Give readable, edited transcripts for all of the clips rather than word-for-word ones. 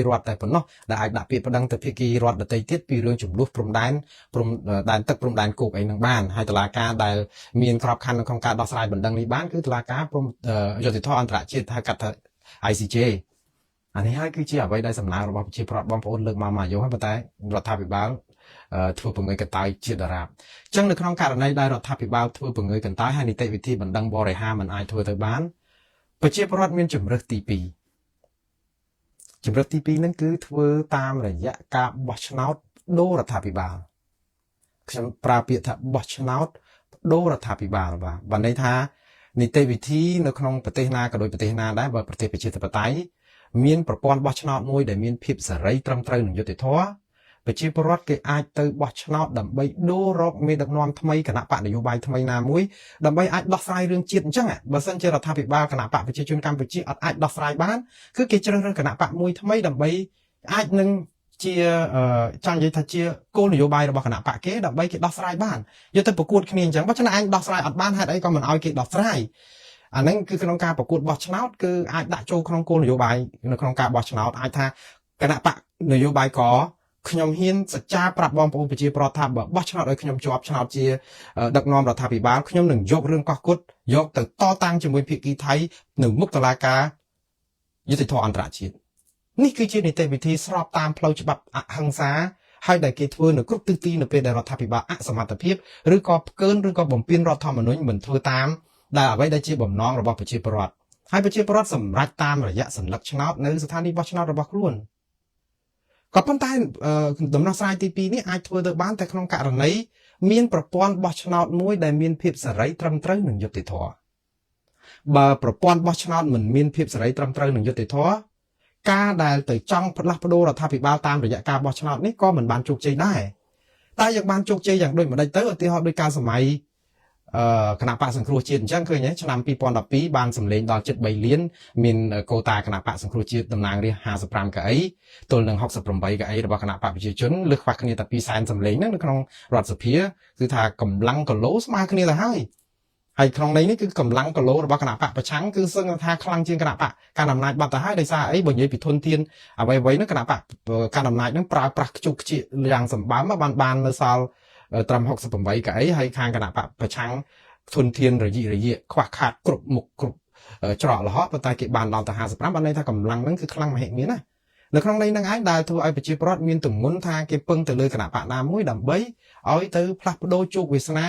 រដ្ឋតែប៉ុណ្ណោះដែលអាចដាក់ពាក្យប្តឹងទៅភាគីរដ្ឋដទៃទៀតពីរឿងចំនួនព្រំដែនព្រំដែនទឹកព្រំដែនគោកអីហ្នឹងបានហើយតុលាការដែលមានក្របខ័ណ្ឌនៅក្នុងការដោះស្រាយបណ្ដឹងនេះបានគឺតុលាការព្រំយុត្តិធម៌អន្តរជាតិហៅកាត់ថា ICJ អានេះហើយគឺជាអ្វីដែលសំណើរបស់ប្រជាពលរដ្ឋបងប្អូនលើកមកមកយកហើយប៉ុន្តែរដ្ឋាភិបាលធ្វើពងើយកន្តើយជាដរាបអញ្ចឹងនៅក្នុងករណីដែលរដ្ឋាភិបាលធ្វើពងើយកន្តើយហើយនីតិវិធីបណ្ដឹងបរិហាមិនអាចធ្វើទៅបានប្រជាពលរដ្ឋមានជំរើសទី2ជំរើសទី2ហ្នឹងគឺធ្វើតាមរយៈការបោះឆ្នោតដូររដ្ឋាភិបាលខ្ញុំប្រើពាក្យថាបោះឆ្នោតដូររដ្ឋាភិបាលបាទបានន័យថានីតិវិធីនៅក្នុងប្រទេសណាក៏ដោយប្រទេសណាដែរបើប្រទេសប្រជាធិបតេយ្យមានប្រព័ន្ធបោះឆ្នោតមួយដែលមានភាពសេរីត្រឹមត្រូវនិងយុត្តិធម៌ប្រជាពលរដ្ឋគេអាចទៅបោះឆ្នោតដើម្បីដូររកមេដឹកនាំថ្មីគណៈបកនយោបាយថ្មីណាមួយដើម្បីអាចដោះស្រាយរឿងជាតិអញ្ចឹងបើសិនជារដ្ឋាភិបាលគណៈបកប្រជាជនកម្ពុជាអត់អាចដោះស្រាយបានគឺគេជ្រើសរើសគណៈបកមួយថ្មីដើម្បីអាចនឹងជាចង់និយាយថាជាគោលនយោបាយរបស់គណៈបកគេដើម្បីគេដោះស្រាយបានយកទៅប្រកួតគ្នាអញ្ចឹងបើឆ្នោតឯងដោះស្រាយអត់បានហេតុអីក៏មិនឲ្យគេដោះស្រាយអាហ្នឹងគឺក្នុងការប្រកួតបោះឆ្នោតគឺអាចដាក់ចូលក្នុងគោលនយោបាយនៅក្នុងការបោះឆ្នោតអាចថាគណៈបកនយោបាយកខ្ញុំហ៊ានសច្ចាប្រាប់បងប្អូនប្រជាប្រដ្ឋថាបើបោះឆ្នោតឲ្យខ្ញុំជាប់ឆ្នោតជាដឹកនាំរដ្ឋាភិបាលខ្ញុំនឹងយករឿងកោះគុតយកទៅតតាំងជាមួយភាគីថៃនៅមុខតុលាការយុត្តិធម៌អន្តរជាតិនេះគឺជានីតិវិធីស្របតាមផ្លូវច្បាប់អហិង្សាហើយដែលគេធ្វើនៅគ្រប់ទិសទីនៅពេលដែលរដ្ឋាភិបាលអសមត្ថភាពឬក៏ផ្កើនឬក៏បំពានរដ្ឋធម្មនុញ្ញមិនធ្វើតាមដែលអ្វីដែលជាបំណងរបស់ប្រជាពលរដ្ឋហើយប្រជាពលរដ្ឋសម្រេចតាមរយៈសន្លឹកឆ្នោតនៅស្ថានីយ៍បោះឆ្នោតរបស់ខ្លួនក៏ប៉ុន្តែដំណោះស្រាយទី2នេះអាចធ្វើទៅបានតែក្នុងករណីមានប្រព័ន្ធបោះឆ្នោតមួយដែលមានភាពសេរីត្រឹមត្រូវនិងយុត្តិធម៌បើប្រព័ន្ធបោះឆ្នោតមិនមានភាពសេរីត្រឹមត្រូវនិងយុត្តិធម៌ការដែលទៅចង់ផ្លាស់ប្ដូររដ្ឋាភិបាលតាមរយៈការបោះឆ្នោតនេះក៏មិនបានជោគជ័យដែរតែយើងបានជោគជ័យយ៉ាងដូចម្ដេចទៅឧទាហរណ៍ដោយការសម័យអឺគណៈបកសង្គ្រោះជាតិអញ្ចឹងឃើញទេឆ្នាំ2012បានសម្លេងដល់ជិត3លានមានកូតាគណៈបកសង្គ្រោះជាតិតំណាងរាស្ត្រ55កៅអីទល់នឹង68កៅអីរបស់គណៈបកប្រជាជនលើសខ្វះគ្នាតែ2សែនសម្លេងហ្នឹងនៅក្នុងរដ្ឋសភាគឺថាកម្លាំងគីឡូស្មើគ្នាទៅហើយហើយក្នុងន័យនេះគឺកម្លាំងគីឡូរបស់គណៈបកប្រឆាំងគឺសឹងថាខ្លាំងជាងគណៈបកកណ្ដាលអំណាចបាត់ទៅហើយដោយសារអីបើនិយាយពីធនធានអ្វីៗហ្នឹងគណៈបកកណ្ដាលអំណាចហ្នឹងប្រើប្រាស់ខ្ជុកខ្ជាយ៉ាងសម្បើមបានបាននៅសល់ត្រឹម68កៅអីហើយខាងគណៈបកប្រឆាំងធនធានរយិរយៈខ្វះខាតគ្រប់មុខគ្រប់ច្រកល្ហកប៉ុន្តែគេបានដល់ទៅ55បានន័យថាកម្លាំងហ្នឹងគឺខ្លាំងមហិមាណានៅក្នុងន័យហ្នឹងឯងដែលធ្វើឲ្យប្រជាពលរដ្ឋមានទម្ងន់ថាគេពឹងទៅលើគណៈបកណាមួយដើម្បីឲ្យទៅផ្លាស់ប្ដូរជោគវាសនា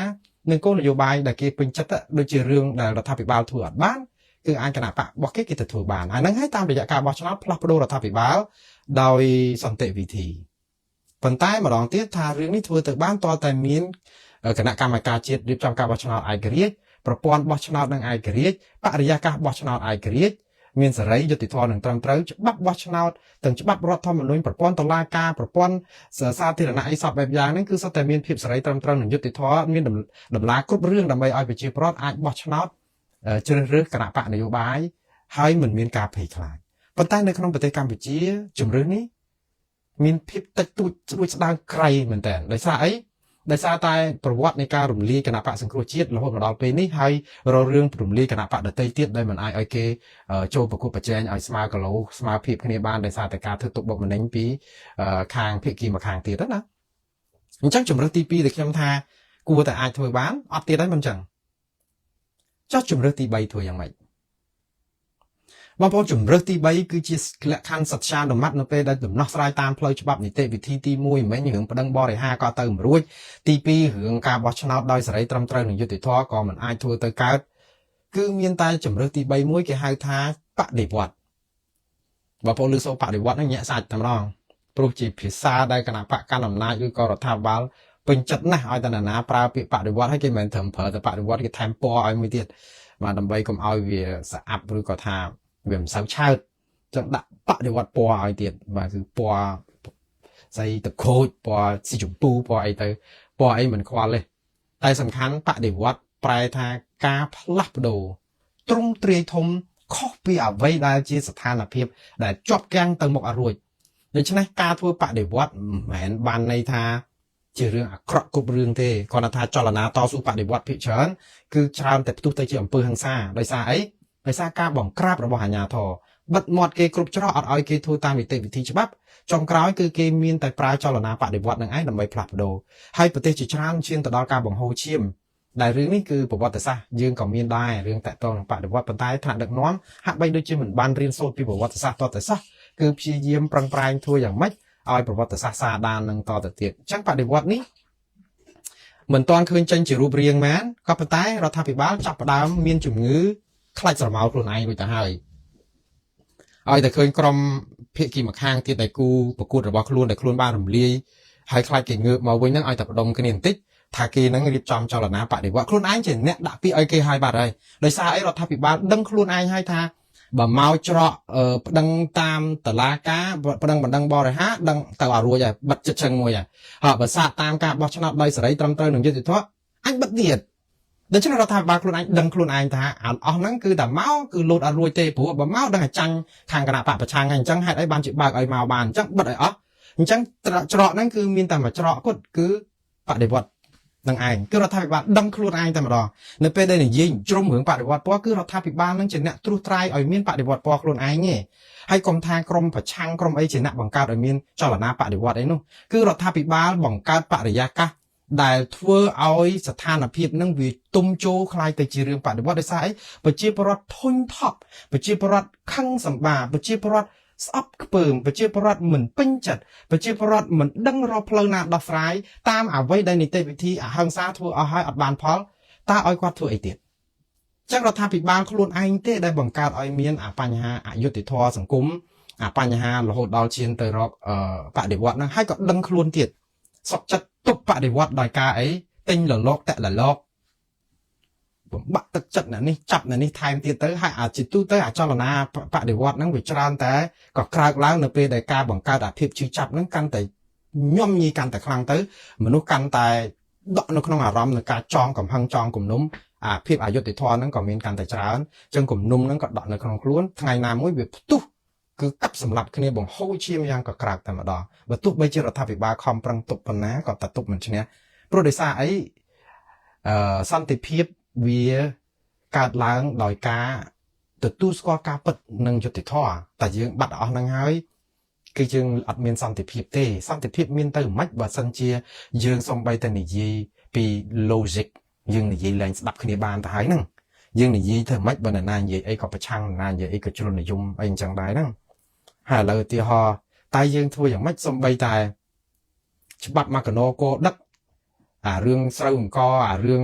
និងគោលនយោបាយដែលគេពេញចិត្តដូចជារឿងដែលរដ្ឋាភិបាលធ្វើអត់បានគឺអាចគណៈបករបស់គេគេទៅធ្វើបានហើយហ្នឹងហើយតាមរយៈការបោះឆ្នោតផ្លាស់ប្ដូររដ្ឋាភិបាលដោយសន្តិវិធីប៉ុន្តែម្ដងទៀតថារឿងនេះធ្វើទៅបានតតែមានគណៈកម្មការជាតិរៀបចំការបោះឆ្នោតឯករាជ្យប្រព័ន្ធបោះឆ្នោតនឹងឯករាជ្យបរិយាកាសបោះឆ្នោតឯករាជ្យមានសេរីយុត្តិធម៌និងត្រឹមត្រូវច្បាប់បោះឆ្នោតទាំងច្បាប់រដ្ឋធម្មនុញ្ញប្រព័ន្ធតុលាការប្រព័ន្ធសាធារណៈអីសពបែបយ៉ាងហ្នឹងគឺសុទ្ធតែមានភាពសេរីត្រឹមត្រូវនិងយុត្តិធម៌មានតម្លាគ្រប់រឿងដើម្បីឲ្យប្រជាពលរដ្ឋអាចបោះឆ្នោតជ្រើសរើសគណៈបកនយោបាយហើយមិនមានការភ័យខ្លាចប៉ុន្តែនៅក្នុងប្រទេសកម្ពុជាជំរឿននេះមានភាពតិចតួចស្ដួចស្ដើងក្រៃមែនតើដោយសារអីដោយសារតែប្រវត្តិនៃការរំលាយគណៈបកសង្គ្រោះជាតិរហូតមកដល់ពេលនេះហើយរករឿងរំលាយគណៈបកដទៃទៀតដែលមិនអាចឲ្យគេចូលប្រកួតប្រជែងឲ្យស្មើគីឡូស្មើភាពគ្នាបានដោយសារតែការធ្វើទុកបុកម្នេញពីខាងភាគីម្ខាងទៀតណាអញ្ចឹងជំរើសទី2ដែលខ្ញុំថាគួរតែអាចធ្វើបានអត់ទៀតហើយមិនអញ្ចឹងចុះជំរើសទី3ធ្វើយ៉ាងម៉េចបងប្អូនជំរើសទី3គឺជាលក្ខខណ្ឌសត្យានុម័តនៅពេលដែលដំណោះស្រាយតាមផ្លូវច្បាប់នីតិវិធីទី1មិញរឿងប្តឹងបរិហាក៏ទៅមិនរួចទី2រឿងការបោះឆ្នោតដោយសេរីត្រឹមត្រូវនិងយុត្តិធម៌ក៏មិនអាចធ្វើទៅកើតគឺមានតែជំរើសទី3មួយគេហៅថាបដិវត្តបងប្អូនឮសូរបដិវត្តហ្នឹងញាក់សាច់តែម្ដងព្រោះជាភាសាដែលគណៈបកកណ្ដាលអំណាចឬក៏រដ្ឋាភិបាលពេញចិត្តណាស់ឲ្យតែនរណាប្រើពាក្យបដិវត្តហើយគេមិនមែនត្រឹមប្រើតែបដិវត្តគេថែមពណ៌ឲ្យមួយទៀតបាទដើម្បីកុំឲ្យវាស្អាប់ឬក៏ថាវាមិនសូវឆើតចឹងដាក់បដិវត្តពណ៌ឲ្យទៀតបាទគឺពណ៌ស្អីតខូចពណ៌ស៊ីជម្ពូពណ៌អីទៅពណ៌អីមិនខ្វល់ទេតែសំខាន់បដិវត្តប្រែថាការផ្លាស់ប្ដូរទ្រង់ទ្រាយធំខុសពីអ្វីដែលជាស្ថានភាពដែលជាប់គាំងទៅមុខអត់រួចដូច្នេះការធ្វើបដិវត្តមិនមែនបានន័យថាជារឿងអាក្រក់គ្រប់រឿងទេគ្រាន់តែថាចលនាតស៊ូបដិវត្តភាគច្រើនគឺច្រើនតែផ្ទុះទៅជាអំពើហិង្សាដោយសារអីដោយសារការបង្ក្រាបរបស់អាជ្ញាធរ បិទមាត់គេគ្រប់ច្រកអត់ឲ្យគេធ្វើតាមនីតិវិធីច្បាប់ចុងក្រោយគឺគេមានតែប្រើចលនាបដិវត្តនឹងឯងដើម្បីផ្លាស់ប្ដូរហើយប្រទេសជាច្រើនឈានទៅដល់ការបង្ហូរឈាមដែលរឿងនេះគឺប្រវត្តិសាស្ត្រយើងក៏មានដែររឿងតាក់ទងនឹងបដិវត្តប៉ុន្តែថ្នាក់ដឹកនាំហាក់បីដូចជាមិនបានរៀនសូត្រពីប្រវត្តិសាស្ត្រតតែសោះគឺព្យាយាមប្រឹងប្រែងធ្វើយ៉ាងម៉េចឲ្យប្រវត្តិសាស្ត្រសាដាននឹងតទៅទៀតអញ្ចឹងបដិវត្តនេះមិនទាន់ឃើញចេញជារូបរាងមែនក៏ប៉ុន្តែរដ្ឋាភិបាលចាប់ផ្ដើមមានជំងឺខ្លាចស្រមោលខ្លួនឯងរួចទៅហើយឲ្យតែឃើញក្រុមភាគីម្ខាងទៀតដែលគូប្រកួតរបស់ខ្លួនដែលខ្លួនបានរំលាយហើយខ្លាចគេងើបមកវិញហ្នឹងឲ្យតែផ្ដុំគ្នាបន្តិចថាគេនឹងរៀបចំចលនាបដិវត្តខ្លួនឯងជាអ្នកដាក់ពាក្យឲ្យគេហើយបាត់ហើយដោយសារអីរដ្ឋាភិបាលដឹងខ្លួនឯងហើយថាបើមកច្រកប្តឹងតាមតឡាការប្តឹងបណ្ដឹងបរិហាដឹងទៅឲ្យរួចហើយបិទចិត្តឆឹងមួយហើយហើយបើសាកតាមការបោះឆ្នោតដោយសេរីត្រឹមត្រូវនឹងយុត្តិធម៌អញបិទទៀតដូច្នេះរដ្ឋាភិបាលខ្លួនឯងដឹងខ្លួនឯងថាអាអស់ហ្នឹងគឺតែមកគឺលោតអត់រួចទេព្រោះបើមកដឹងតែចាញ់ខាងគណៈបកប្រឆាំងហើយអញ្ចឹងហេតុអីបានជាបើកឲ្យមកបានអញ្ចឹងបិទឲ្យអស់អញ្ចឹងច្រកហ្នឹងគឺមានតែមួយច្រកគត់គឺបដិវត្តនឹងឯងគឺរដ្ឋាភិបាលដឹងខ្លួនឯងតែម្ដងនៅពេលដែលនិយាយជ្រុំរឿងបដិវត្តពណ៌គឺរដ្ឋាភិបាលនឹងជាអ្នកត្រួសត្រាយឲ្យមានបដិវត្តពណ៌ខ្លួនឯងទេហើយកុំថាក្រមប្រឆាំងក្រមអីជាអ្នកបង្កើតឲ្យមានចលនាបដិវត្តអីនោះគឺរដ្ឋាភិបាលបង្កើតបរិយាកាសដែលធ្វើឲ្យស្ថានភាពនឹងវាទុំជោคล้ายទៅជារឿងបដិវត្តដោយសារអីប្រជាពលរដ្ឋធុញថប់ប្រជាពលរដ្ឋខឹងសម្បាប្រជាពលរដ្ឋស្អប់ខ្ពើមប្រជាពលរដ្ឋមិនពេញចិត្តប្រជាពលរដ្ឋមិនដឹងរកផ្លូវណាដោះស្រាយតាមអ្វីដែលនីតិវិធីអហិង្សាធ្វើអស់ហើយអត់បានផលតើឲ្យគាត់ធ្វើអីទៀតចឹងរដ្ឋាភិបាលខ្លួនឯងទេដែលបង្កើតឲ្យមានអាបញ្ហាអយុត្តិធម៌សង្គមអាបញ្ហារហូតដល់ឈានទៅរកបដិវត្តហ្នឹងហើយក៏ដឹងខ្លួនទៀតសុកចិត្តទប់បដិវត្តដោយការអីទិញលលកតាក់លលកបំបាក់ទឹកចិត្តអ្នកនេះចាប់អ្នកនេះថែមទៀតទៅហើយអាចជាទូទៅអាចលនាបដិវត្តហ្នឹងវាច្រើនតែក៏ក្រើកឡើងនៅពេលដែលការបង្កើតអាភាពឈឺចាប់ហ្នឹងកាន់តែញោមញីកាន់តែខ្លាំងទៅមនុស្សកាន់តែដក់នៅក្នុងអារម្មណ៍នៃការចងកំហឹងចងគំនុំអាភាពអយុត្តិធម៌ហ្នឹងក៏មានកាន់តែច្រើនអញ្ចឹងគំនុំហ្នឹងក៏ដក់នៅក្នុងខ្លួនថ្ងៃណាមួយវាផ្ទុះគឺកាប់សម្លាប់គ្នាបង្ហូរឈាមយ៉ាងកក្រើកតែម្ដងបើទោះបីជារដ្ឋាភិបាលខំប្រឹងទប់ប៉ុណ្ណាក៏តែទប់មិនឈ្នះព្រោះដោយសារអីសន្តិភាពវាកើតឡើងដោយការទទួលស្គាល់ការពិតនិងយុត្តិធម៌តែយើងបាត់អស់ហ្នឹងហើយគឺយើងអត់មានសន្តិភាពទេសន្តិភាពមានទៅមិនបើសិនជាយើងសំបីតែនិយាយពី logic យើងនិយាយលែងស្ដាប់គ្នាបានទៅហើយហ្នឹងយើងនិយាយធ្វើម៉េចបើនរណានិយាយអីក៏ប្រឆាំងនរណានិយាយអីក៏ជ្រុលនិយមអីអញ្ចឹងដែរហ្នឹងហើយឥឡូវឧទាហរណ៍តែយើងធ្វើយ៉ាងម៉េចសំបីតែច្បាប់មកកណោកដឹកអារឿងស្រូវអង្គអារឿង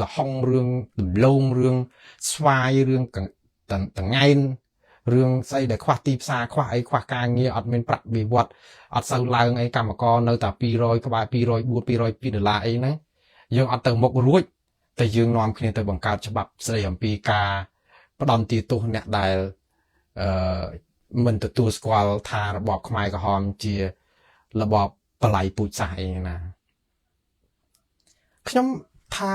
លហុងរឿងដំឡូងរឿងស្វាយរឿងតងែនរឿងស្អីដែលខ្វះទីផ្សារខ្វះអីខ្វះការងារអត់មានប្រាក់បៀវត្សអត់សូវឡើងអីកម្មករនៅតែ200ក្បែរ204 202ដុល្លារអីហ្នឹងយើងអត់ទៅមុខរួចតែយើងនាំគ្នាទៅបង្កើតច្បាប់ស្ដីអំពីការផ្ដន្ទាទោសអ្នកដែលអឺមិនទទួលស្គាល់ថារបបខ្មែរក្រហមជារបបបល័យពូជសាសន៍អីណាខ្ញុំថា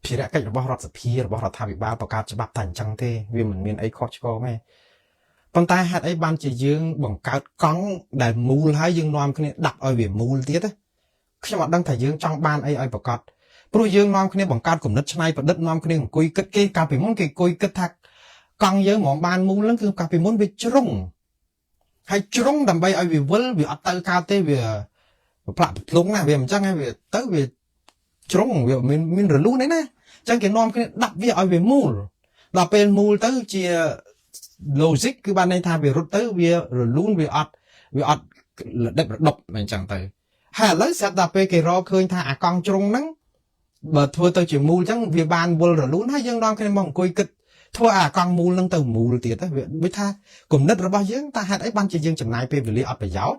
ភារកិច្ចរបស់រដ្ឋសភារបស់រដ្ឋាភិបាលបង្កើតច្បាប់តែអញ្ចឹងទេវាមិនមានអីខុសឆ្គងទេប៉ុន្តែហេតុអីបានជាយើងបង្កើតកង់ដែលមូលហើយយើងនាំគ្នាដាក់ឲ្យវាមូលទៀតខ្ញុំអត់ដឹងថាយើងចង់បានអីឲ្យប្រកាសព្រោះយើងនាំគ្នាបង្កើតគំនិតច្នៃប្រឌិតនាំគ្នាអង្គុយគិតគេកាលពីមុនគេអង្គុយគិតថាកង់យើងហ្មងបានមូលហ្នឹងគឺកាលពីមុនវាជ្រុងហើយជ្រុងដើម្បីឲ្យវាវិលវាអត់ទៅកើតទេវាផ្លាក់ផ្លុងណាវាមិនចឹងហើយវាទៅវាជ្រុងវាមានរលូនឯណាអញ្ចឹងគេនាំគ្នាដាក់វាឲ្យវាមូលដល់ពេលមូលទៅជា logic គឺបានន័យថាវារត់ទៅវារលូនវាអត់វាអត់លដិបរដប់អញ្ចឹងទៅហើយឥឡូវស្រាប់តែពេលគេរកឃើញថាអាកង់ជ្រុងហ្នឹងបើធ្វើទៅជាមូលអញ្ចឹងវាបានវិលរលូនហើយយើងនាំគ្នាមកអង្គុយគិតធ្វើអាកង់មូលហ្នឹងទៅមូលទៀតវាដូចថាគំនិតរបស់យើងតើហេតុអីបានជាយើងចំណាយពេលវេលាអត់ប្រយោជន៍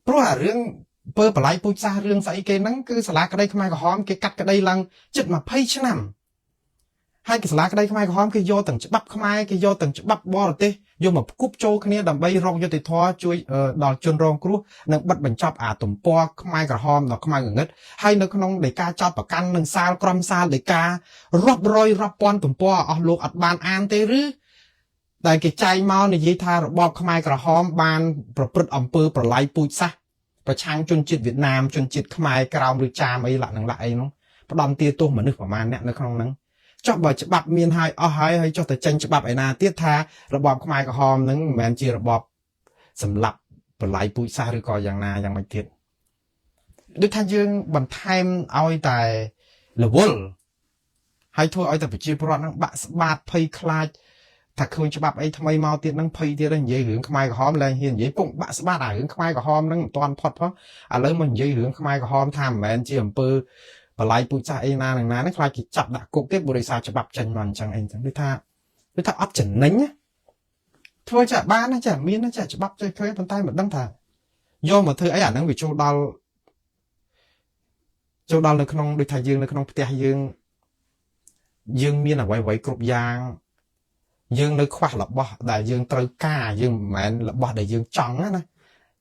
ព្រោះអារឿងពើបល័យពូជសាសរឿងស្អីគេហ្នឹងគឺសាលាក្តីខ្មែរក្រហមគេកាត់ក្តីឡើងជិត20ឆ្នាំហើយសាលាក្តីខ្មែរក្រហមគេយកទាំងច្បាប់ខ្មែរគេយកទាំងច្បាប់បរទេសយកមកផ្គប់ចូលគ្នាដើម្បីរកយុត្តិធម៌ជួយដល់ជនរងគ្រោះនិងបិទបញ្ចប់អាទំព័រខ្មែរក្រហមដល់ខ្មៅងងឹតហើយនៅក្នុងដីកាចោតប្រកាន់និងសាលក្រមសាលដីការាប់រយរាប់ពាន់ទំព័រអស់លោកអត់បានអានទេឬដែលគេចែងមកនិយាយថារបបខ្មែរក្រហមបានប្រព្រឹត្តអំពើប្រល័យពូជសាសន៍ប្រឆាំងជនជាតិវៀតណាមជនជាតិខ្មែរក្រោមឬចាមអីឡាក់នឹងឡាក់អីនោះផ្ដំទាទោសមនុស្សប្រមាណអ្នកនៅក្នុងហ្នឹង ចុះបើច្បាប់មានហើយអស់ហើយហើយចុះតែចេញច្បាប់ឯណាទៀតថារបបខ្មែរក្រហមហ្នឹងមិនមែនជារបបសម្លាប់បល័យពូជសាសន៍ឬក៏យ៉ាងណាយ៉ាងម៉េចទៀតដូចថាយើងបន្ថែមឲ្យតែរវល់ហើយធ្វើឲ្យតែប្រជាពលរដ្ឋហ្នឹងបាក់ស្បាតភ័យខ្លាចថាឃើញច្បាប់អីថ្មីមកទៀតហ្នឹងភ័យទៀតហ្នឹងនិយាយរឿងខ្មែរក្រហមឡើងហ៊ាននិយាយពុកបាក់ស្បាតអារឿងខ្មែរក្រហមហ្នឹងមិនទាន់ផុតផងឥឡូវមកនិយាយរឿងខ្មែរក្រហមថាមិនមែនជាអំពើបល័យពូជសាសន៍អីណានឹងណាហ្នឹងខ្លាចគេចាប់ដាក់គុកទៀតបរិសាច្បាប់ចេញមកអញ្ចឹងអីអញ្ចឹងដូចថាអត់ចំណេញណាធ្វើចាបានណាចាមានណាចាច្បាប់ចេះឃើញប៉ុន្តែមិនដឹងថាយកមកធ្វើអីអាហ្នឹងវាចូលដល់នៅក្នុងដូចថាយើងនៅក្នុងផ្ទះយើងយើងមានអ្វីអ្វីគ្រប់យ៉ាងយើងនៅខ្វះរបស់ដែលយើងត្រូវការយើងមិនមែនរបស់ដែលយើងចង់ណា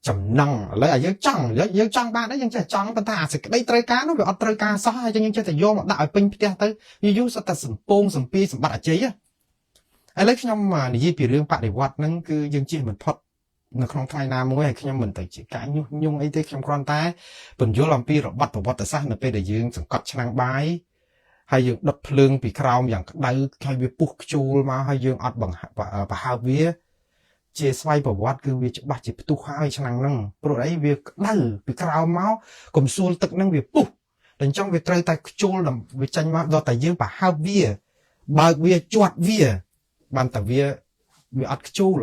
ចំណងឥឡូវឲ្យយើងចង់យើងចង់បានអីយើងចេះចង់ប៉ុន្តែអាសេចក្តីត្រូវការនោះវាអត់ត្រូវការសោះហើយយើងចេះតែយកមកដាក់ឲ្យពេញផ្ទះទៅយូរយូរសុទ្ធតែសំពងសំពីសម្បត្តិអជ័យឥឡូវខ្ញុំនិយាយពីរឿងបដិវត្តហ្នឹងគឺយើងជិះមិនផុតនៅក្នុងថ្ងៃណាមួយហើយខ្ញុំមិនទៅជាការញុះញង់អីទេខ្ញុំគ្រាន់តែពន្យល់អំពីរបត់ប្រវត្តិសាស្ត្រនៅពេលដែលយើងសង្កត់ឆ្នាំងបាយហើយយើងដុតភ្លើងពីក្រោមយ៉ាងក្តៅហើយវាពុះខ្ជួលមកហើយយើងអត់បង្ប្រហើបវាជាស្វ័យប្រវត្តិគឺវាច្បាស់ជាផ្ទុះហើយឆ្នាំងហ្នឹងព្រោះអីវាក្តៅពីក្រោមមកកំសួលទឹកហ្នឹងវាពុះតែអញ្ចឹងវាត្រូវតែខ្ជួលវាចេញមកដល់តែយើងប្រហើបវាបើកវាជាត់វាបានតែវាអត់ខ្ជួល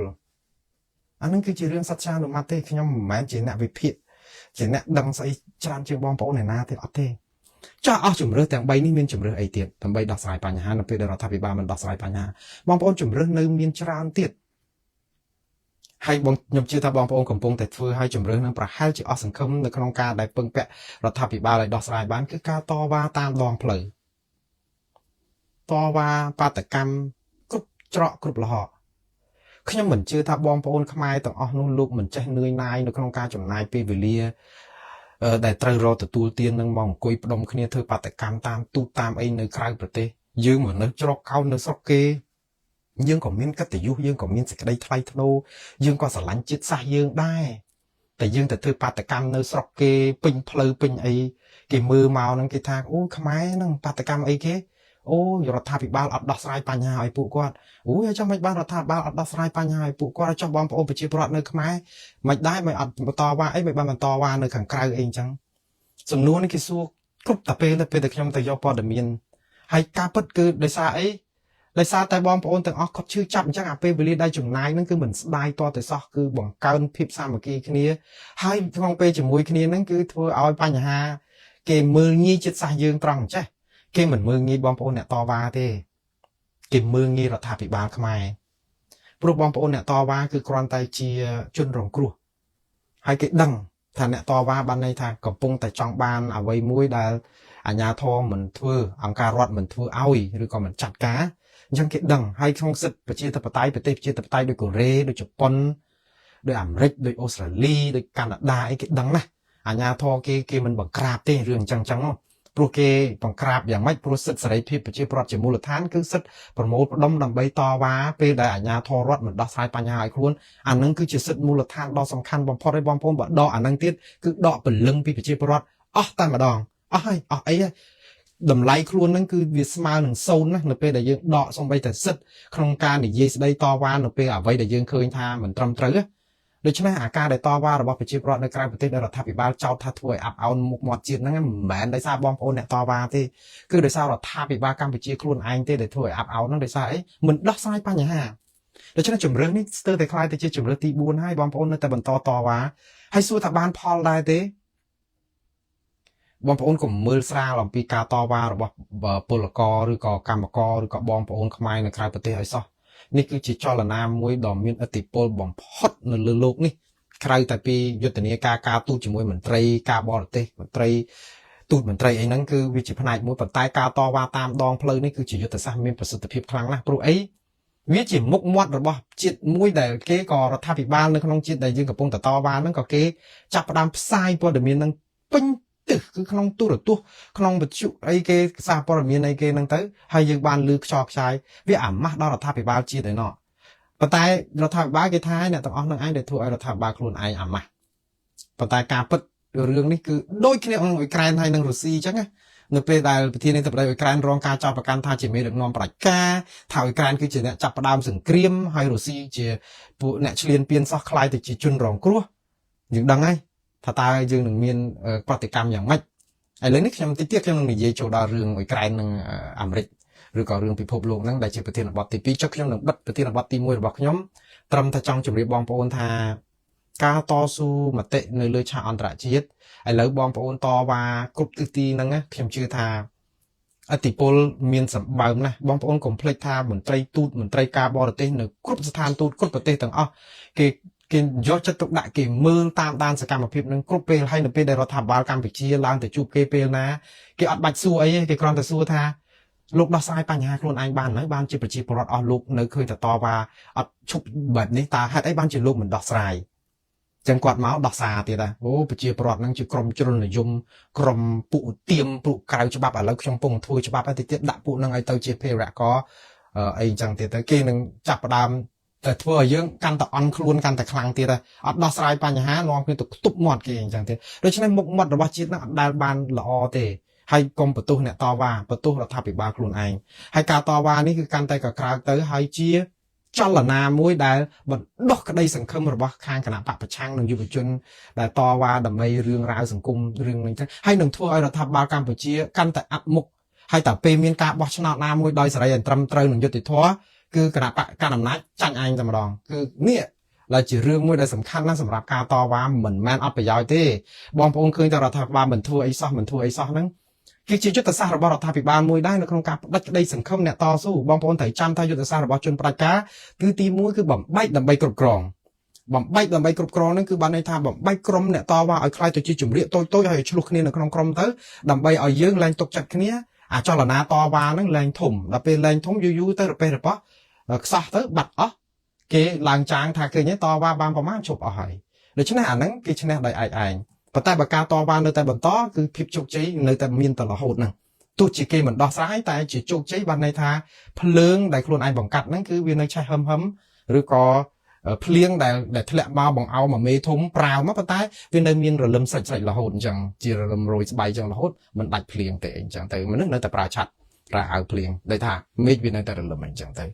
អាហ្នឹងគឺជារឿងសត្យានុម័តទេខ្ញុំមិនមែនជាអ្នកវិភាគជាអ្នកដឹងស្អីច្រើនជាងបងប្អូនឯណាទេអត់ទេចោះអស់ជំរើសទាំង3នេះមានជំរើសអីទៀតដើម្បីដោះស្រាយបញ្ហានៅពេលដែលរដ្ឋាភិបាលមិនដោះស្រាយបញ្ហាបងប្អូនជំរើសនៅមានច្រើនទៀតហើយបងខ្ញុំជឿថាបងប្អូនកំពុងតែធ្វើឲ្យជំរើសនឹងប្រហែលជាអស់សង្ឃឹមនៅក្នុងការដែលពឹងពាក់រដ្ឋាភិបាលឲ្យដោះស្រាយបានគឺការតវ៉ាតាមដងផ្លូវតវ៉ាបាតកម្មគ្រប់ច្រកគ្រប់លហកខ្ញុំមិនជឿថាបងប្អូនខ្មែរទាំងអស់នោះលោកមិនចេះនឿយណាយនៅក្នុងការចំណាយពេលវេលាដែលត្រូវរកទទួលទាននឹងមកអង្គុយផ្ដុំគ្នាធ្វើបាតកម្មតាមទូតតាមអីនៅក្រៅប្រទេសយើងមកនៅច្រកកោននៅស្រុកគេយើងក៏មានកិត្តិយសយើងក៏មានសេចក្តីថ្លៃថ្នូរយើងក៏ស្រឡាញ់ជាតិសាសន៍យើងដែរតែយើងទៅធ្វើបាតកម្មនៅស្រុកគេពេញផ្លូវពេញអីគេមើលមកហ្នឹងគេថាអូខ្មែរហ្នឹងបាតកម្មអីគេអូរដ្ឋាភិបាលអត់ដោះស្រាយបញ្ហាឲ្យពួកគាត់អូយចង់មិនបានរដ្ឋាភិបាលអត់ដោះស្រាយបញ្ហាឲ្យពួកគាត់ចង់បងប្អូនប្រជាពលរដ្ឋនៅខ្មែរមិនដែរមិនអត់បន្តវ៉ាអីមិនបានបន្តវ៉ានៅខាងក្រៅអីអញ្ចឹងសំណួរនេះគេសួរគ្រប់តែពេលពេលតែខ្ញុំទៅយកព័ត៌មានហើយការពិតគឺដោយសារអីដោយសារតែបងប្អូនទាំងអស់គាត់ឈឺចាប់អញ្ចឹងអាពេលវេលាដែលចំណាយហ្នឹងគឺមិនស្ដាយតតែសោះគឺបង្កើនភាពសាមគ្គីគ្នាហើយក្នុងពេលជាមួយគ្នាហ្នឹងគឺធ្វើឲ្យបញ្ហាគេមើលងាយជាតិសាសន៍យើងត្រង់អញ្ចេះគេមិនមើលងាយបងប្អូនអ្នកតវ៉ាទេគេមើលងាយរដ្ឋាភិបាលខ្មែរព្រោះបងប្អូនអ្នកតវ៉ាគឺគ្រាន់តែជាជនរងគ្រោះហើយគេដឹងថាអ្នកតវ៉ាបានន័យថាកំពុងតែចង់បានអ្វីមួយដែលអាជ្ញាធរមិនធ្វើអង្គការរដ្ឋមិនធ្វើឲ្យឬក៏មិនចាត់ការអញ្ចឹងគេដឹងហើយក្នុងសិទ្ធិប្រជាធិបតេយ្យប្រទេសប្រជាធិបតេយ្យដូចកូរ៉េដូចជប៉ុនដូចអាមេរិកដូចអូស្ត្រាលីដូចកាណាដាអីគេដឹងណាអាជ្ញាធរគេមិនបង្ក្រាបទេរឿងអញ្ចឹងហ្នឹងព្រោះគេបង្ក្រាបយ៉ាងម៉េចព្រោះសិទ្ធិសេរីភាពប្រជាប្រដ្ឋជាមូលដ្ឋានគឺសិទ្ធិប្រមូលផ្ដុំដើម្បីតវ៉ាពេលដែលអាជ្ញាធររដ្ឋមិនដោះស្រាយបញ្ហាឲ្យខ្លួនអានឹងគឺជាសិទ្ធិមូលដ្ឋានដ៏សំខាន់បំផុតឲ្យបងប្អូនបើដកអានឹងទៀតគឺដកពលឹងពីប្រជាពលរដ្ឋអស់តែម្ដងអស់ហើយអស់អីហើយតម្លៃខ្លួនហ្នឹងគឺវាស្មើនឹង0ណានៅពេលដែលយើងដកសំបីតែសិទ្ធិក្នុងការនិយាយស្ដីតវ៉ានៅពេលអ្វីដែលយើងឃើញថាមិនត្រឹមត្រូវដូច្នេះអាការដែលតវ៉ារបស់ប្រជាពលរដ្ឋនៅក្រៅប្រទេសដែលរដ្ឋាភិបាលចោទថាធ្វើឲ្យអាប់អោនមុខមាត់ជាតិហ្នឹងមិនមែនដោយសារបងប្អូនអ្នកតវ៉ាទេគឺដោយសាររដ្ឋាភិបាលកម្ពុជាខ្លួនឯងទេដែលធ្វើឲ្យអាប់អោនហ្នឹងដោយសារអីមិនដោះស្រាយបញ្ហាដូច្នេះជំរឿននេះស្ទើរតែក្លាយទៅជាជំរឿនទី4ហើយបងប្អូននៅតែបន្តតវ៉ាហើយសួរថាបានផលដែរទេបងប្អូនកុំមើលស្រាលអំពីការតវ៉ារបស់ពលករឬក៏កម្មករឬក៏បងប្អូនខ្មែរនៅក្រៅប្រទេសឲ្យសោះនេះគឺជាចលនាមួយដ៏មានឥទ្ធិពលបំផុតនៅលើโลกនេះក្រៅតែពីយុទ្ធនាការការទូតជាមួយមន្ត្រីការបរទេសមន្ត្រីទូតមន្ត្រីអីហ្នឹងគឺវាជាផ្នែកមួយប៉ុន្តែការតវ៉ាតាមដងផ្លូវនេះគឺជាយុទ្ធសាស្ត្រមានប្រសិទ្ធភាពខ្លាំងណាស់ព្រោះអីវាជាមុខមាត់របស់ជាតិមួយដែលគេក៏រដ្ឋាភិបាលនៅក្នុងជាតិដែលយើងកំពុងតវ៉ាហ្នឹងក៏គេចាប់ផ្ដើមផ្សាយព័ត៌មានហ្នឹងពេញទឹះគឺក្នុងទូរទស្សន៍ក្នុងវិទ្យុអីគេសារព័ត៌មានអីគេហ្នឹងទៅហើយយើងបានលឺខ្យល់ខ្ចាយវាអាម៉ាស់ដល់រដ្ឋាភិបាលជាតិឯណោះប៉ុន្តែរដ្ឋាភិបាលគេថាអ្នកទាំងអស់នឹងឯងដែលធ្វើឲ្យរដ្ឋាភិបាលខ្លួនឯងអាម៉ាស់ប៉ុន្តែការពិតរឿងនេះគឺដូចគ្នាអ៊ុយក្រែនហើយនិងរុស្ស៊ីអញ្ចឹងណា នៅពេលដែលប្រធានាធិបតីអ៊ុយក្រែនរងការចោទប្រកាន់ថាជាមេដឹកនាំផ្ដាច់ការថាអ៊ុយក្រែនគឺជាអ្នកចាប់ផ្ដើមសង្គ្រាមហើយរុស្ស៊ីជាពួកអ្នកឈ្លានពានសោះក្លាយទៅជាជនរងគ្រោះយើងដឹងហើយថាតើយើងនឹងមានប្រតិកម្មយ៉ាងម៉េចឥឡូវនេះខ្ញុំតិចទៀតខ្ញុំនឹងនិយាយចូលដល់រឿងអ៊ុយក្រែននិងអាមេរិកឬក៏រឿងពិភពលោកហ្នឹងដែលជាប្រធានបទទី2ចុះខ្ញុំនឹងបិទប្រធានបទទី1របស់ខ្ញុំត្រឹមតែចង់ជម្រាបបងប្អូនថាការតស៊ូមតិនៅលើឆាកអន្តរជាតិឥឡូវបងប្អូនតវ៉ាគ្រប់ទិសទីហ្នឹងខ្ញុំជឿថាអតិពលមានសម្បើមណាស់បងប្អូនកុំភ្លេចថាមន្ត្រីទូតមន្ត្រីការបរទេសនៅគ្រប់ស្ថានទូតគ្រប់ប្រទេសទាំងអស់គេគេយកចិត្តទុកដាក់គេមើលតាមដានសកម្មភាពនឹងគ្រប់ពេលហើយនៅពេលដែលរដ្ឋាភិបាលកម្ពុជាឡើងទៅជួបគេពេលណាគេអត់បាច់សួរអីទេគេគ្រាន់តែសួរថាលោកដោះស្រាយបញ្ហាខ្លួនឯងបាននៅបានជាប្រជាពលរដ្ឋអស់លោកនៅឃើញតែតវ៉ាអត់ឈប់បែបនេះតើហេតុអីបានជាលោកមិនដោះស្រាយចឹងគាត់មកដោះសារទៀតដែរអូប្រជាពលរដ្ឋហ្នឹងជាក្រុមជ្រុលនិយមក្រុមពួកទៀមពួកក្រៅច្បាប់ឥឡូវខ្ញុំពងធ្វើច្បាប់ហើយតិចទៀតដាក់ពួកហ្នឹងឲ្យទៅជាភេរវករអីចឹងទៀតទៅគេនឹងចាប់ផ្ដើមតែធ្វើឲ្យយើងកាន់តែអន់ខ្លួនកាន់តែខ្លាំងទៀតដែរអត់ដោះស្រាយបញ្ហានាំគ្នាទៅខ្ទប់មាត់គេអញ្ចឹងទៀតដូច្នេះមុខមាត់របស់ជាតិហ្នឹងអត់ដែលបានល្អទេហើយកុំបន្ទោសអ្នកតវ៉ាបន្ទោសរដ្ឋាភិបាលខ្លួនឯងហើយការតវ៉ានេះគឺកាន់តែកក្រើកទៅហើយជាចលនាមួយដែលបណ្ដុះក្តីសង្ឃឹមរបស់ខាងគណៈបកប្រឆាំងនិងយុវជនដែលតវ៉ាដើម្បីរឿងរ៉ាវសង្គមរឿងនេះទៅហើយនឹងធ្វើឲ្យរដ្ឋាភិបាលកម្ពុជាកាន់តែអាប់មុខហើយតែពេលមានការបោះឆ្នោតណាមួយដោយសេរីត្រឹមត្រូវនិងយុត្តិធម៌គឺគណៈបកកណ្ដាលអំណាចចាញ់ឯងតែម្ដងគឺនេះដែលជារឿងមួយដែលសំខាន់ណាស់សម្រាប់ការតវ៉ាមិនមែនអត់ប្រយោជន៍ទេបងប្អូនឃើញតែរដ្ឋាភិបាលមិនធ្វើអីសោះមិនធ្វើអីសោះហ្នឹងគឺជាយុទ្ធសាស្ត្ររបស់រដ្ឋាភិបាលមួយដែរនៅក្នុងការផ្ដាច់ក្តីសង្ឃឹមអ្នកតស៊ូបងប្អូនត្រូវចាំថាយុទ្ធសាស្ត្ររបស់ជនផ្ដាច់ការគឺទី1គឺបំបែកដើម្បីគ្រប់គ្រងបំបែកដើម្បីគ្រប់គ្រងហ្នឹងគឺបានន័យថាបំបែកក្រុមអ្នកតវ៉ាឲ្យក្លាយទៅជាជំរាកតូចៗហើយឲ្យឆ្លោះគ្នានៅក្នុងក្រុមទៅដើម្បីឲ្យយើងលែងទុកចិត្តគ្នាអាចលនាតវ៉ាហ្នឹងលែងធំដល់ពេលលែងធំយូរយូរទៅរប៉េះរប៉ោះខ្សោះទៅបាត់អស់គេឡើងចាងថាឃើញទេតវ៉ាបានប្រមាណឈប់អស់ហើយដូច្នេះអាហ្នឹងគេឈ្នះដោយឯកឯងប៉ុន្តែបើការតវ៉ានៅតែបន្តគឺភាពជោគជ័យនៅតែមានតែរហូតហ្នឹងទោះជាគេមិនដោះស្រាយតែជាជោគជ័យបានន័យថាភ្លើងដែលខ្លួនឯងបង្កាត់ហ្នឹងគឺវានៅឆេះហឹមហឹមឬក៏ភ្លៀងដែលដែលធ្លាក់មកបង្អោមកមេធំប្រាវមកប៉ុន្តែវានៅមានរលឹមស្រិចស្រិចរហូតអញ្ចឹងជារលឹមរយស្បៃអញ្ចឹងរហូតមិនដាច់ភ្លៀងទេអញ្ចឹងទៅមនុស្សនៅតែប្រើឆ័ត្រប្រើអាវភ្លៀងដូចថាមេឃវានៅតែរលឹមអញ្ចឹងទៅ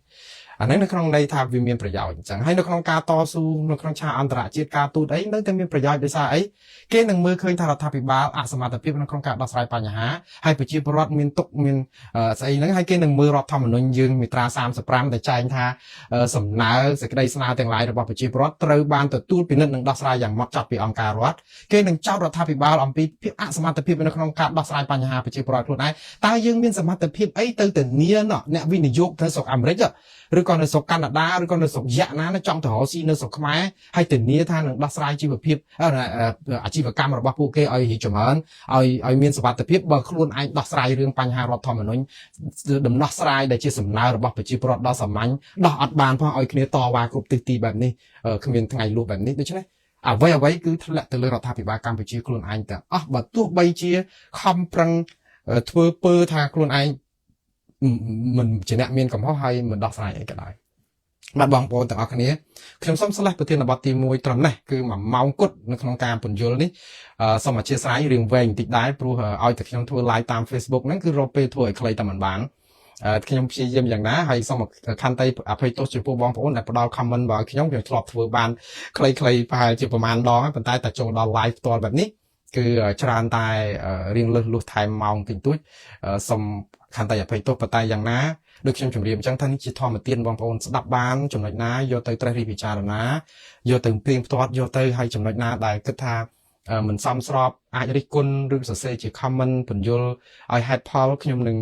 អានេះនៅក្នុងន័យថាវាមានប្រយោជន៍អញ្ចឹងហើយនៅក្នុងការតស៊ូនៅក្នុងឆាកអន្តរជាតិការទូតអីនៅតែមានប្រយោជន៍ដោយសារអីគេនឹងមើលឃើញថារដ្ឋាភិបាលអសមត្ថភាពនៅក្នុងការដោះស្រាយបញ្ហាហើយប្រជាពលរដ្ឋមានទុកមានស្អីហ្នឹងហើយគេនឹងមើលរដ្ឋធម្មនុញ្ញយើងមាត្រា35ដែលចែងថាសំណើសេចក្តីស្នើទាំងឡាយរបស់ប្រជាពលរដ្ឋត្រូវបានទទួលពិនិត្យនិងដោះស្រាយយ៉ាងម៉ត់ចត់ពីអង្គការរដ្ឋគេនឹងចោទរដ្ឋាភិបាលអំពីភាពអសមត្ថភាពនៅក្នុងការដោះស្រាយបញ្ហាប្រជាពលរដ្ឋខ្លួនឯងតើយើងមានសមត្ថភាពអីទៅធានាអ្នកវិនិយោគទៅស្រុកអាមេរិកឬក៏នៅស្រុកកាណាដាឬក៏នៅស្រុកយ៉ាក់ណាចង់ទៅរកស៊ីនៅស្រុកខ្មែរហើយធានាថានឹងដោះស្រាយជីវភាពអាជីវកម្មរបស់ពួកគេឲ្យរីកចម្រើនឲ្យឲ្យមានសុវត្ថិភាពបើខ្លួនឯងដោះស្រាយរឿងបញ្ហារដ្ឋធម្មនុញ្ញដំណោះស្រាយដែលជាសំណើរបស់ប្រជាពលរដ្ឋដ៏សាមញ្ញដោះអត់បានផងឲ្យគ្នាតវ៉ាគ្រប់ទិសទីបែបនេះគ្មានថ្ងៃលុះបែបនេះដូច្នេះអ្វីអ្វីគឺធ្លាក់ទៅលើរដ្ឋាភិបាលកម្ពុជាខ្លួនឯងទាំងអស់បើទោះបីជាខំប្រឹងធ្វើពើថាខ្លួនឯងមិនជាអ្នកមានកំហុសហើយមិនដោះស្រាយអីក៏ដោយបាទបងប្អូនទាំងអស់គ្នាខ្ញុំសូមស្លេះប្រធានបទទី1ត្រឹមនេះគឺ1ម៉ោងគត់នៅក្នុងការពន្យល់នេះសូមអធិស្ឋានរឿងវែងបន្តិចដែរព្រោះឲ្យតែខ្ញុំធ្វើ live តាម Facebook ហ្នឹងគឺរកពេលធ្វើឲ្យខ្លីតែមិនបានខ្ញុំព្យាយាមយ៉ាងណាហើយសូមខន្តីអភ័យទោសចំពោះបងប្អូនដែលផ្ដល់ comment មកឲ្យខ្ញុំខ្ញុំធ្លាប់ធ្វើបានខ្លីៗប្រហែលជាប្រហែលដងប៉ុន្តែតែចូលដល់ live ផ្ទាល់បែបនេះគឺច្រើនតែរៀងលើសលុះថែមម៉ោងតិចតួចសូមខន្តីអភ័យទោសប៉ុន្តែយ៉ាងណាដូចខ្ញុំជម្រាបអញ្ចឹងថានេះជាធម្មទានបងប្អូនស្ដាប់បានចំណុចណាយកទៅត្រេះរិះពិចារណាយកទៅព្រៀងផ្ទាត់យកទៅឲ្យចំណុចណាដែលគិតថាមិនសមស្របអាចរិះគន់ឬសរសេរជា comment ពន្យល់ឲ្យហេតុផលខ្ញុំនឹង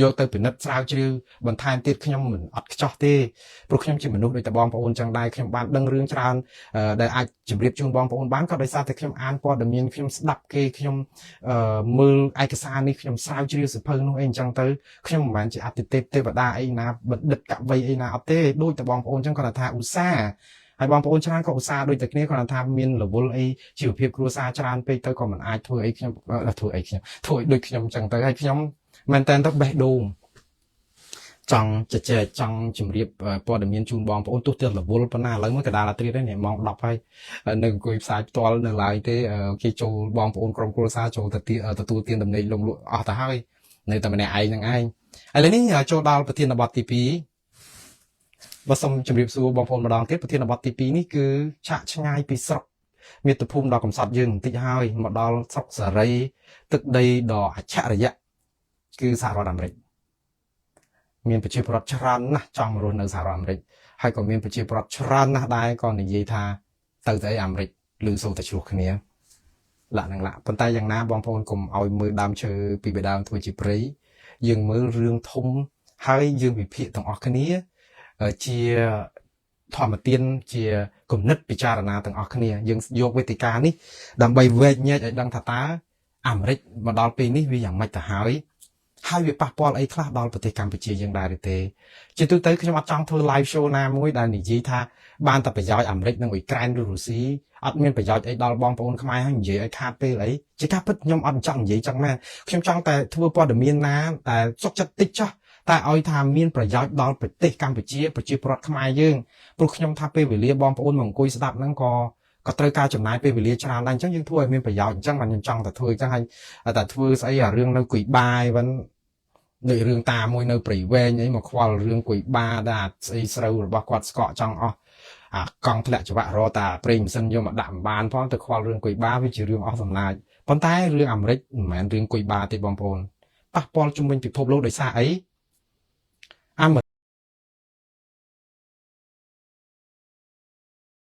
យកទៅពិនិត្យស្រាវជ្រាវបន្ថែមទៀតខ្ញុំមិនអត់ខ្ចោះទេព្រោះខ្ញុំជាមនុស្សដូចតែបងប្អូនចឹងដែរខ្ញុំបានដឹងរឿងច្រើនដែលអាចជម្រាបជូនបងប្អូនបានក៏ដោយសារតែខ្ញុំអានព័ត៌មានខ្ញុំស្ដាប់គេខ្ញុំមើលឯកសារនេះខ្ញុំស្រាវជ្រាវសៀវភៅនោះអីអញ្ចឹងទៅខ្ញុំមិនមែនជាអតិទេពទេវតាអីណាបណ្ឌិតកវីអីណាអត់ទេដូចតែបងប្អូនចឹងគាត់ថាឧស្សាហ៍ហើយបងប្អូនច្រើនក៏ឧស្សាហ៍ដូចតែគ្នាគាត់ថាមានរវល់អីជីវភាពគ្រួសារច្រើនពេកទៅក៏មិនអាចធ្វើអីខ្ញុំធ្វើអីខ្ញុំធ្វើឲ្យដូចខ្ញុំចឹងទៅហើយខ្ញុំមែនតើទៅបេះដូង ចង់ជជែកចង់ជម្រាបព័ត៌មានជូនបងប្អូនទោះទៅរវល់ប៉ុណ្ណាឥឡូវមកកដាលអាត្រៀតនេះម៉ោង10ហើយនៅអង្គុយផ្សាយផ្ទាល់នៅឡើយទេគេចូលបងប្អូនក្រុមគ្រួសារចូលទៅទទួលទានដំណេកលងលក់អស់ទៅហើយនៅតែម្នាក់ឯងនឹងឯងឥឡូវនេះចូលដល់ប្រធានបទទី2បើសូមជម្រាបសួរបងប្អូនម្ដងទៀតប្រធានបទទី2នេះគឺឆាកឆ្ងាយពីស្រុកមាតុភូមិដ៏កំសត់យើងបន្តិចហើយមកដល់ស្រុកសេរីទឹកដីដ៏អច្ឆរិយៈគឺសហរដ្ឋអាមេរិកមានប្រជាពលរដ្ឋច្រើនណាស់ចង់រស់នៅសហរដ្ឋអាមេរិកហើយក៏មានប្រជាពលរដ្ឋច្រើនណាស់ដែរក៏និយាយថាទៅទៅអីអាមេរិកឬសូតែឆ្លោះគ្នាលាក់នឹងលាក់ប៉ុន្តែយ៉ាងណាបងប្អូនកុំឲ្យមើលដើមឈើពីបេដើមធ្វើជាព្រៃយើងមើលរឿងធំហើយយើងវិភាគទាំងអស់គ្នាជាធម្មទានជាគំនិតពិចារណាទាំងអស់គ្នាយើងយកវេទិកានេះដើម្បីវែកញែកឲ្យដឹងថាតើអាមេរិកមកដល់ពេលនេះវាយ៉ាងម៉េចទៅហើយហើយវាប៉ះពាល់អីខ្លះដល់ប្រទេសកម្ពុជាយើងដែរឬទេជាទូទៅខ្ញុំអត់ចង់ធ្វើ live show ណាមួយដែលនិយាយថាបានតែប្រយោជន៍អាមេរិកនិងអ៊ុយក្រែនឬរុស្ស៊ីអត់មានប្រយោជន៍អីដល់បងប្អូនខ្មែរហើយនិយាយឲ្យខាតពេលអីជាការពិតខ្ញុំអត់ចង់និយាយចឹងមែនខ្ញុំចង់តែធ្វើព័ត៌មានណាតែសុខចិត្តតិចចុះតែឲ្យថាមានប្រយោជន៍ដល់ប្រទេសកម្ពុជាប្រជាពលរដ្ឋខ្មែរយើងព្រោះខ្ញុំថាពេលវេលាបងប្អូនមកអង្គុយស្ដាប់ហ្នឹងក៏ក៏ត្រូវការចំណាយពេលវេលាច្រើនដែរអញ្ចឹងយើងធ្វើឲ្យមានប្រយោជន៍អញ្ចឹងបាទខ្ញុំចង់តែធ្វើអញ្ចឹងហើយតែធ្វើស្អីអារឿងនៅគុយបាយវិញដូចរឿងតាមួយនៅព្រៃវែងអីមកខ្វល់រឿងគុយបាដែរស្អីស្រូវរបស់គាត់ស្កកចង់អស់អាកង់ធ្លាក់ច្បាក់រតាប្រេងម៉ាស៊ីនយកមកដាក់មិនបានផងទៅខ្វល់រឿងគុយបាវាជារឿងអស់សំណាចប៉ុន្តែរឿងអាមេរិកមិនមែនរឿងគុយបាទេបងប្អូនប៉ះពាល់ជុំវិញពិភពលោកដោយសារអីអាមេ